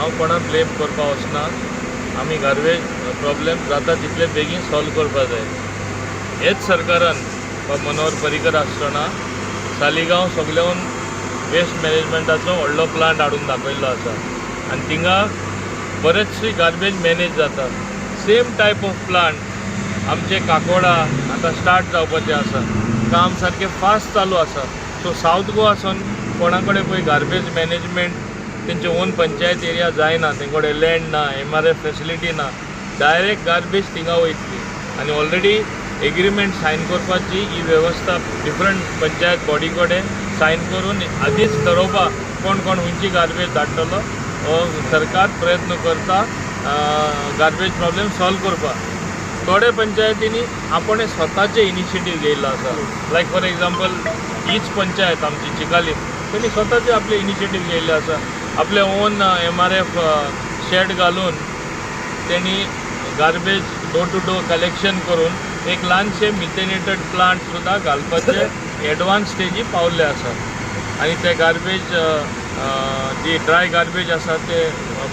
हांव कोणाक ब्लेम करपा वचना. आमी गार्बेज प्रॉब्लेम जाता तितले बेगीन सॉल्व करपा जाय. हेच सरकारान वा मनोहर पर्रीकर आसतना सालिगांव सगल्यान वेस्ट मॅनेजमेंटाचो व्हडलो प्लांट हाडून दाखयल्लो आसा आनी थिंगा बरेचशी गार्बेज मॅनेज जाता. सेम टायप ऑफ प्लांट आमचे काकोडा आतां स्टार्ट जावपाचें आसा. काम सारकें फास्ट चालू आसा. सो सावथ गोवा कोणा कडेन पळय गार्बेज मॅनेजमेंट तेंचे ओन पंचायत एरिया जायना, तेंचे कडेन लँड ना, एमआरएफ फेसिलिटी ना, डायरेक्ट गार्बेज थिंगा वयतली. आनी ऑलरेडी एग्रीमेंट सायन करपाची ही वेवस्था डिफरंट पंचायत बॉडी कडेन सायन करून आदींच ठरोवपा कोण कोण खंयची गार्बेज धाडटलो. हो सरकार प्रयत्न करता गार्बेज प्रॉब्लेम सॉल्व करपाक. थोडे पंचायतींनी आपणे स्वताचे इनिशिएटीव घेयल्लो आसा. लायक फॉर एग्जाम्पल, हीच पंचायत आमची चिकालीम, तेणी स्वताचे आपले इनिशिएटीव घेयल्ले आसा. आपले ओन एमआरएफ शेड घालून तेणी garbage door to door collection करून एक ल्हानशें मिथेनेटेड प्लांट सुद्दां घालपाचे एडवान्स स्टेजी पावल्ले आसा. आनी ते गार्बेज जी ड्राय गार्बेज आसा ते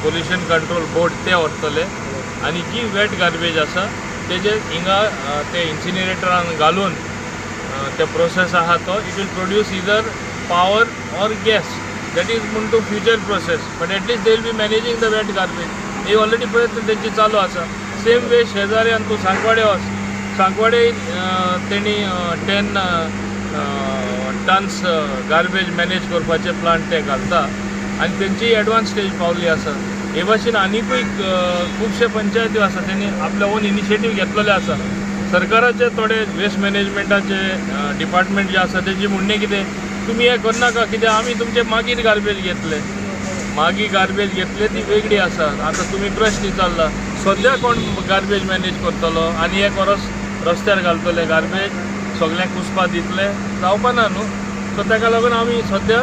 पोल्युशन कंट्रोल बोर्ड ते व्हरतले आनी जी वेट गार्बेज आसा तेजे हिंगा ते इन्सिनरेटरान घालून ते प्रोसेस आहा तो it will produce either power or gas. That is म्हूण to future process, but at least they will be managing the wet garbage. He already प्रयत्न तेंचे चालू आसा. सेम वे शेजाऱ्यान तूं सांकवाडे वच, सांकवाडे तेणी 10 tons garbage manage करपाचे प्लांट ते घालता आनी तेंची एडवान्स स्टेज पावल्ली आसा. हे भाशेन आनिकूय खुबशे पंचायत्यो आसा, तेणी आपले ओन इनिशिएटीव घेतलेले आसा. सरकाराचे थोडे वेस्ट मॅनेजमेंटाचे डिपार्टमेंट जे आसा, तेजी म्हणणें कितें, तुमी हें करनाका, कित्याक आमी तुमचे मागीर गार्बेज घेतले. मागीर गार्बेज घेतले ती वेगळी आसा. आतां तुमी प्रश्न विचारला, सद्या कोण गार्बेज मॅनेज करतलो आनी एक वरस रस्त्यार घालतले गार्बेज, सगळ्यांक कुसपा दितले? जावपा ना न्हू. सो ताका लागून आमी सद्या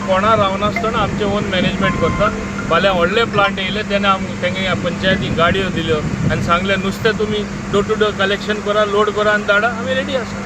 कोणा रावनासतना आमचें ओन मॅनेजमेंट करतात. फाल्यां व्हडले प्लांट येयले तेन्ना आमी तेंगे पंचायतीन गाडयो दिल्यो आनी सांगलें, नुस्तें तुमी डोर टू डोर कलेक्शन करा, लोड करा आनी धाडा, आमी रेडी आसा.